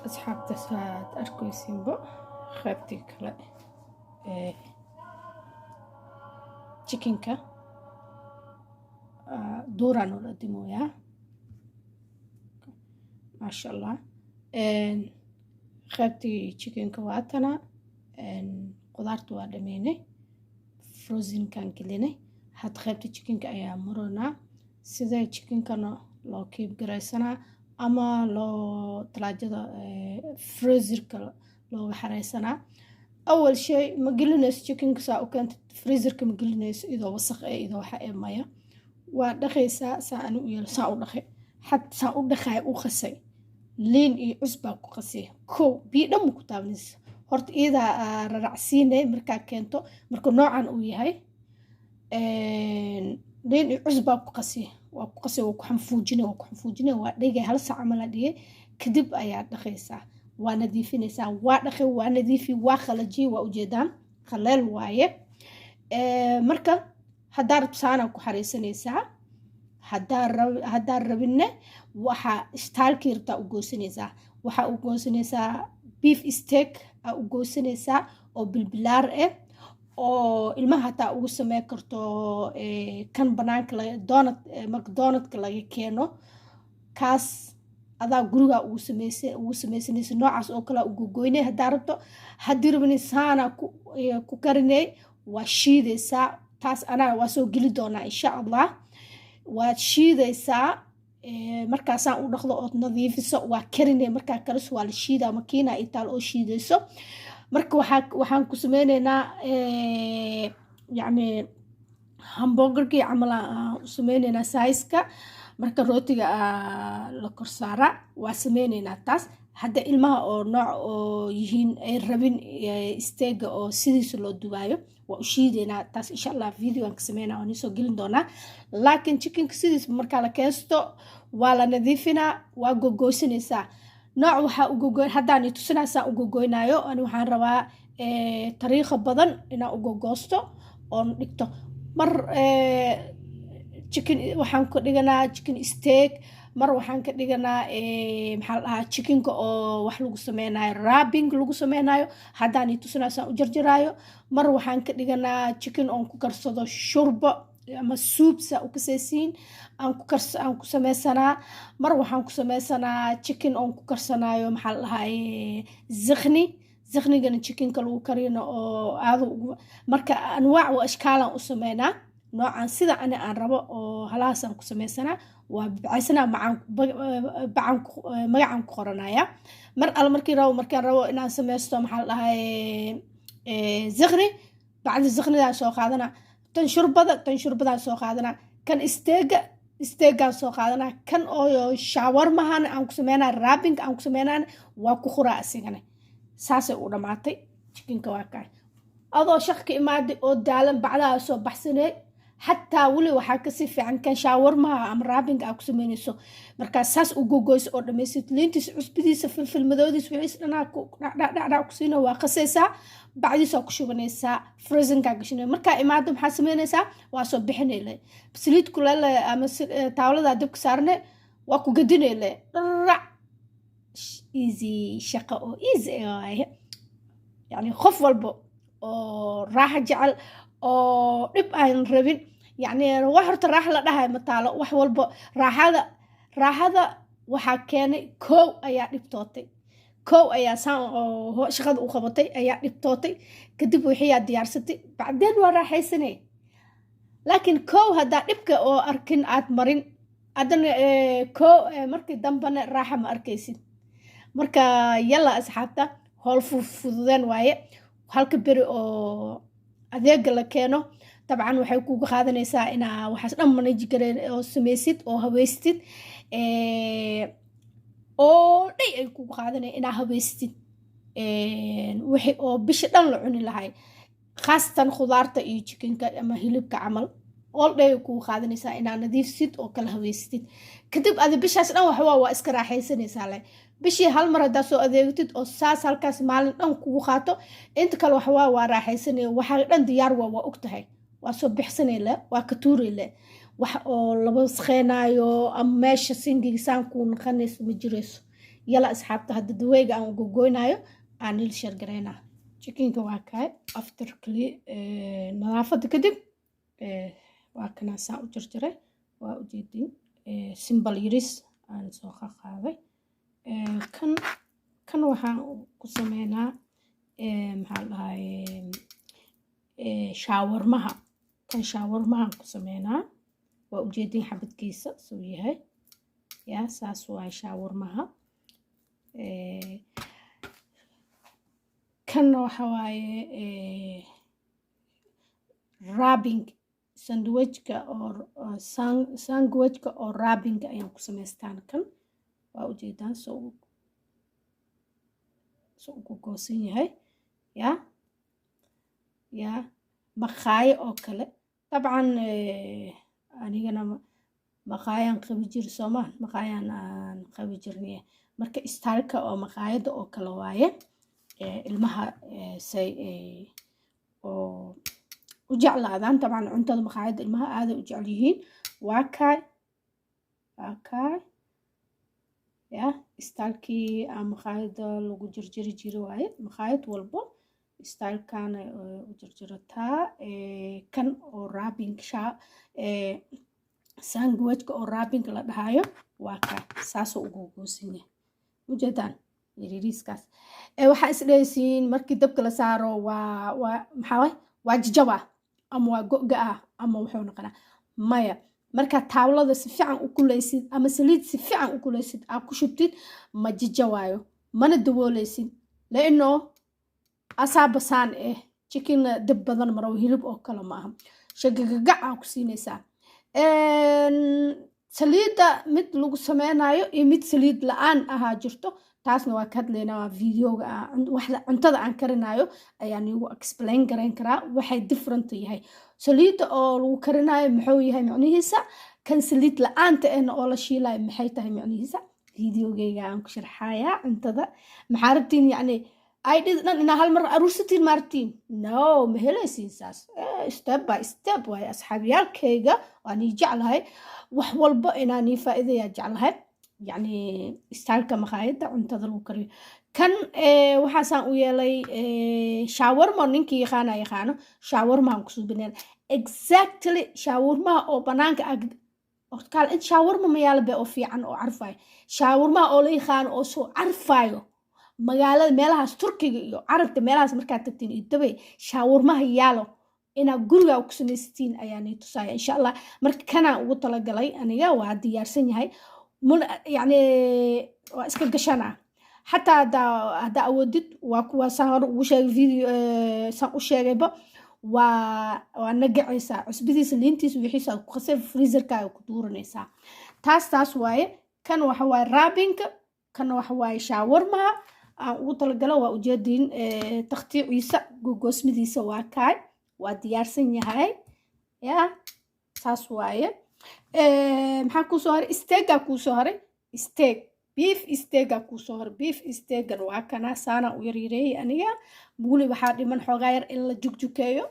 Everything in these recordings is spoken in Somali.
Asxaabta, saad arkaysiinbo, qaybtii kale ee chickenka duuraan oo la dimooyaa, maasha Allah. Qaybtii chickenka waa tana. Qudaarta waa dhameynay, frozenkan gelinay. Had qaybta chickenka ayaa maroonaa. Sida chickenkana loo keep garaysanaa ama loo talaajada freezerka looga xareysanaa? Awal shay, ma gelinayso chickenka saa u keentid freezerka, ma gelinayso idoo wasaq eh, idoo waxa ee, maya. Waa dhaqaysaa. Saa ani u yeelo, saa u dhaqay, xad saa u dhaqaay, u qasay, liin iyo cusbaa ku qasay. Kow, biyo dhan ma ku taabanaysa. Horta iyadaa raracsiinay markaa keento. Marka noocan uu yahay, liin iyo cusbaa ku qasay, waa ku qasay, waa ku xanfuujinay, waa ku xanfuujinay, waa dhigay hal saac camal aa dhigay. Kadib ayaa dhaqaysaa, waa nadiifinaysaa. Waa dhaqay, waa nadiifi, waa qalajiyay, waa ujeedaan, qaleel waaye. Marka haddaa rabto saanaa ku xareysanaysaa, haddaa rabinne waxaa stylekii rabtaa u goosanaysaa. Waxaa u goosanaysaa beef steak aa u goosanaysaa oo bilbilaar ah, oo ilmaha hataa ugu samey karto. Kan banaanka donut McDonaldka laga keeno, kaas adaa gurigaa ugu sameysa, ugu sameysanaysa. Noocaas oo kale u gogoynay haddaa rabto. Haddii rabin, saana ku karinay, waa shiidaysaa. Taas anaa waa soo geli doonaa, insha Allah. Waad shiidaysaa markaasaan u dhaqdo ood nadiifiso, waa karinay. Markaa kariso, waa la shiidaa, makiina itaal oo shiidayso. Marka waxaan ku sameyneynaa, yacni, hamburgerkii camal aan u sameyneynaa sizeka. Marka rootiga la kor saaraa, waa sameyneynaa taas. Hadda ilmaha oo nooc oo yihiin ay rabin steakga oo sidiisa loo dubaayo, waa u shiideynaa taas. Insha Allah video aan ka sameynaa, waan isoo gelin doonaa. Laakiin chickenka sidiisa markaa la keensto, waa la nadiifinaa, waa gogoysanaysaa. Nooc waxaa u gogoyn haddaan itusinaa u gogoynaayo. Ani waxaan rabaa tariikha badan inaan u gogoosto oon dhigto. Mar chicken waxaan ka dhiganaa chicken steak, mar waxaan ka dhiganaa, maxaa la dhahaa, chickenka oo wax lagu sameynayo, wrapping lagu sameynayo. Haddaan itusinaa saan u jarjaraayo. Mar waxaan ka dhiganaa chicken oon ku karsado shurbo ama soup, saa u kasaysiin, aan ku kars aan ku sameysanaa. Mar waxaan ku sameysanaa chicken oon ku karsanayo, maxaa la dhahaa, zikhni. Zikhnigana chickenka lagu kariyana oo aada ugu. Marka anwaac wa ashkaalaan u sameynaa. Noocan sida ani aan rabo oo halahaasaan ku sameysanaa, waa bacaysanaa, macaan bacan magacaan ku qoranaya. Mar alla markii rabo, markaan rabo inaan sameysto, maxaa la dhahay, zikhni, bacdi zikhnidaan soo qaadana. Tan shurbada, tan shurbadaan soo qaadana. Kan steakga, steakgaan soo qaadana. Kan oo shawarmahana aan ku sameynaa, wrapping aan ku sameynaa, waa ku quraa asigana. Saasay u dhamaatay chickenka. Waa kaay, adoo shaq ka imaaday oo daalan, bacdaha soo baxsanay. Xataa weli waxaa kasii fiican kan shawarmaha ama wrappinga aa ku sameynayso. Markaa saas u gogoyso oo dhamaysid, liintiisa, cusbidiisa, filfil madowdiisa, wixiis dhanaa dhacdhacdhac ku siina, waa qasaysaa, bacdiisa ku shubanaysaa, freezerkaa gashanay. Markaa imaado, maxaa sameynaysaa? Waa soo bixinayle, saliid kulele ama taawladaa dabka saarne, waa ku gadinayle, dharac. Easy, shaqo oo easy waaye. Yani qof walba oo raaxa jecel oo dhib aan rabin, yacni, wax horta raaxa la dhahayo ma taalo. Wax walba raaxada, raaxada waxaa keenay kow ayaa dhibtootay, kow ayaa saan oo shaqada u qabatay ayaa dhibtootay, kadib wixiyaa diyaarsatay, bacdeen waa raaxaysanay. Laakiin kow haddaa dhibka oo arkin aad marin, haddana kow markii dambena raaxa ma arkaysid. Marka yalla asxaabta, howl fududeen waaye. Halka beri oo adeega la keeno, dabcan waxay kuga qaadanaysaa inaa waxaas dhan manage gareen oo sameysid oo habeystid oo dhay ay kugu qaadanaya inaa habeystid wixii oo bisha dhan la cuni lahay, khaasatan khudaarta iyo chickenka ama hilibka camal. All day ay kugu qaadanaysaa inaa nadiifsid oo kala habeystid. Kadib adi bishaas dhan waxwaa waa iska raaxaysanaysaa leh. Bishii hal mar haddaa soo adeegtid oo saas halkaas maalin dhan kugu qaato, inta kale waxwaa waa raaxaysanaya. Waxaa dhan diyaar waa, waa og tahay, waa soo bixsanay leh, waa ka tuuray leh. Wax oo laba wasqeynaayo ama meesha singiga saan kuu naqanayso ma jirayso. Yala asxaabta, hadda daweega aan gogoynayo aan il share gareynaa. Chickenka waa kaay after nadaafadda kadib, waa kanaa saan u jarjaray, waa ujeedin, simple yiris aan soo qaqaaday. Kan waxaan ku sameynaa, maxaa la dhahay, shaawarmaha. Kan shaawarmahan ku sameynaa. Waa ujeedin xabadkiisa suu yahay. Ya, saas waay shaawarmaha. Kanna waxa waaye wrapping sandwichka oo sandwichka oo wrappinga ayaan ku samaystaan. Kan waa ujeedaan soo ugu goosan yahay. Ya maqaayo oo kale. Dabcan anigana maqaayaan qabi jiri soomaa, maqaayaan aan qabi jirnay. Marka styleka oo maqaayadda oo kale waaye. Ilmaha say oo u jeclaadaan. Dabcan cuntada maqaayadda ilmaha aaday u jecel yihiin. Waa kaay, waa kaay. Ya, stylekii aan maqaayadda lagu jarjari jiri waaye. Maqaayad walbo stylekana u jarjarataa. Kan oo wrapping sandwichka oo wrapping la dhahayo waa kaa, saasoo ugu goosan yahay, ujeedaan yariiriiskaas. Waxaa isdhehaysiin markii dabka la saaro waa maxaa waay, waa jajaba ama waa go'ga ah ama wuxuu noqonaa. Maya, markaa taawlada si fiican u kuleysid ama saliid si fiican u kuleysid aa ku shubtid, ma jajawaayo mana dabooleysid, laino asaa basaan eh. Chickenna dab badan maraw, hilib oo kale ma aha, shagagagac aa ku siinaysaa. Saliidda mid lagu sameynayo iyo mid saliid la-aan ahaa jirto, taasna waa ka hadlaynaa videoga. Cuntada aan karinayo ayaan igu explain garayn karaa waxay different yahay saliidda oo lagu karinayo, muxuu yahay micnihiisa, kan saliid la-aanta ahna oo la shiilayo maxay tahay micnihiisa. Videogeyga aan ku sharxayaa cuntada. Maxaa rabtiin? Yacni idea dhan inaa hal mar aruursatiin ma rabtiin? No, ma helaysiin saas. Step by step waaye, asxaabyaalkayga. Waan ii jeclahay wax walba inaan ii faa'iidayaa jeclahay. Yacni styleka maqaayadda cuntada lagu kariyo. Kan waxaasaan u yeelay shawarma. Ninkii yaqaana yaqaano shawarmahan ku suubineen, exactly shawarmaha oo banaanka ag kaal in shawarma mayaala be oo fiican oo carfayo, shawarmaha oo la yaqaano oo soo carfayo magaalada meelahaas Turkiga iyo Carabta meelahaas markaad tagtiin iyo Dabay, shawarmaha yaalo inaad guriga ku samaysatiin ayaa nii tusaya, insha Allah. Marka kanaan ugu talagalay aniga waa diyaarsan yahay, yacni waa iska gashanaa. Xataa haddaa awoodid, waa kuwa saan hore ugu sheegay video, saan u sheegayba, waa nagacaysaa cusbadiisa, liintiisa, wixiisa ku qasay, freezerkaaga ku duuranaysaa. Taas waaye. Kan waxa waaye wrappingka, kan waxa waaye shaawarmaha aan ugu talagalo. Waa ujeediin takhtiiciisa, gogoosmadiisa waa kaay, waa diyaarsan yahay. Ya, saas waaye. Maxaa kuusoo haray? Steakgaa kuusoo haray, steak, beef steakgaa kuusoo haray. Beef steakgan waa kana, saana u yaryareeyay aniga. Weli waxaa dhiman xoogaa yar in la jugjukeeyo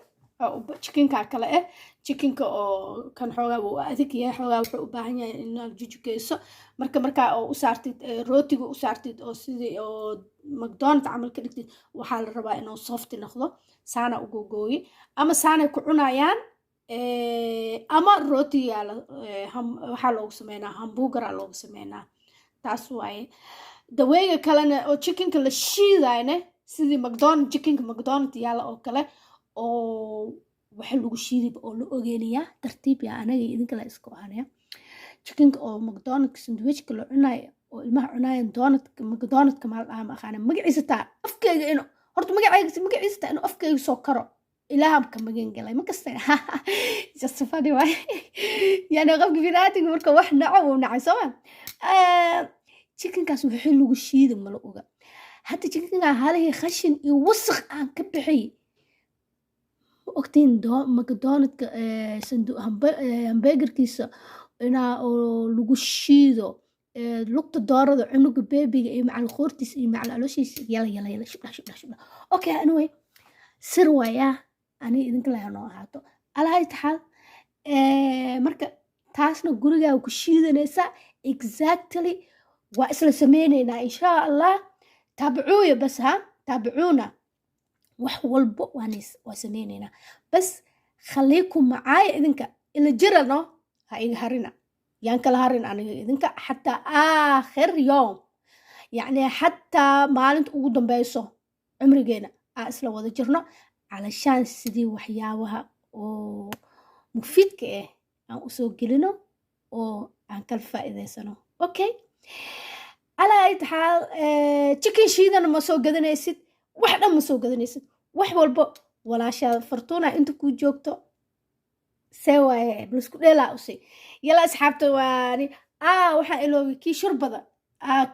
chickenka kale ah. Chickenka oo kan xoogaa wuu adag yahay, xoogaa wuxuu u baahan yahay inaad jujukeyso. Marka markaa oo u saartid rootiga u saartid oo sidii oo McDonald camal ka dhigtid, waxaa la rabaa inuu soft noqdo. Saana u gogooyi ama saanay ku cunayaan ama rootiga waxaa loogu sameynaa, hamburgera loogu sameynaa. Taas waaye. Daweega kalena oo chickenka la shiidayne, sidii McDonald, chickenka McDonald yaala oo kale oo waxa lagu shiidayba oo la ogeynayaa. Tartiib yaa, anaga idinka la isku ahanaya. Chickenka oo McDonaldka sandwichka la cunayo oo ilmaha cunayan, donutka McDonaldka maal dhaha, ma aqaana magaciisa. Taa afkeyga inuu horta magacayga magaciisa taa inuu afkeyga soo karo, Ilaaha ka magan galay. Ma kasta, just funny waay. Yani qofka biniaadamka marka wax naco wuu nacay, sooma? Chickenkaas wixii lagu shiida mala oga. Hadda chickenka halihii khashin iyo wasaq aan ka bixiyay, ma ogtiin McDonaldka hamburgerkiisa inaa oo lagu shiido lugta doorada, cunuga beebiga iyo macal qoortiisa iyo macal calooshiisa? Yala yala yala, shubdha shubdha shubdha. Okay, anyway, sir waayaa, ani idinka laha noo ahaato. Alaa taxaal. Marka taasna gurigaaga ku shiidanaysaa, exactly. Waa isla sameyneynaa, insha Allah. Taabicuuya bas, ha taabicuuna. Wax walbo waa sameyneynaa, bas khaliikum macaaya. Idinka ila jira, no ha iga harina, yaan kala harin aniga idinka, xataa aakhir yoom, yacni xataa maalinta ugu dambeyso cumrigeena aan isla wada jirno, calashaan sidii waxyaabaha oo mufiidka ah aan usoo gelino oo aan kala faa'iidaysano. Okay, calaa ay taxaal, chicken shiidana ma soo gadanaysid, wax dhan ma soo gadanaysid. Wax walbo walaashaa Fartuuna inta kuu joogto. See waaye, balisku dheelaa usi. Yala asxaabta, waani waxaan iloobay kii shurbada,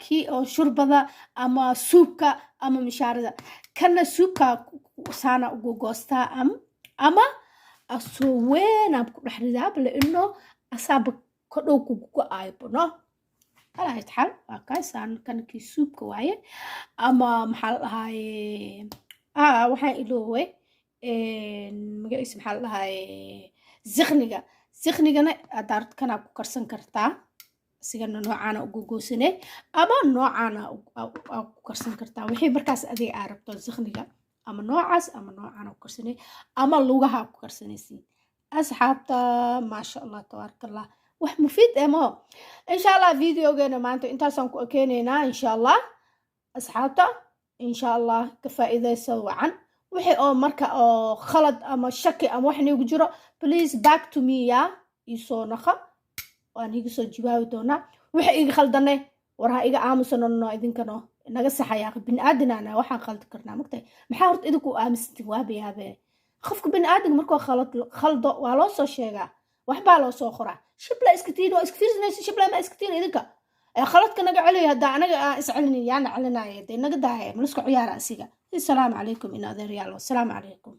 kii oo shurbada ama suubka ama mishaarida. Kana suubka saana ugu goostaa ama asoo weynaan ku dhex ridaa, laino asaaba kodhow kugu go-aayo no. Alaa taxaal, waa kaasaan, kan kii suubka waaye. Ama maxaa la dhahaaye, waxaan ilooway magaciisa, maxaa la dhahaaye, zikniga. Ziknigana hadaad kanaa ku karsan kartaa, isigana noocaana ugu goosane ama noocaana ku karsan kartaa, wixii markaas adiga aa rabto. Zikniga ama noocaas ama noocaana ku karsanay ama lugaha ku karsanaysiin. Asxaabta, maasha Allah, tabaaraka Allah, wax mufiid eh mo. Insha Allah videogeena maanta intaasaan ku ekeenaynaa, insha Allah. Asxaabta, insha Allah ka faa'iidaysa wacan. Wixii oo marka oo khalad ama shaki ama wax niigu jiro, please back to me, ya iisoo naqa, waan iiga soo jawaabi doonaa. Wixii iga khaldanay, war ha iga aamusanano, idinkano naga saxayaa. Bini aadinaana, waxaan khaldi karnaa, magtahay? Maxaa horta idinku aaminsantin? Waaba yaabe, qofka bini aadamka markuu khalad khaldo waa loo soo sheegaa, waxbaa loo soo qoraa. Shibla iska tiin oo iska fiirsanaysa, shibla ma iska tiin. Idinka ee khaladka naga celiya. Haddaa anaga aan is celinin, yaana celinaya? Dee naga daaya, malisku ciyaara asiga. Asalaamu calaykum, in adeeryaal, wasalaamu calaykum.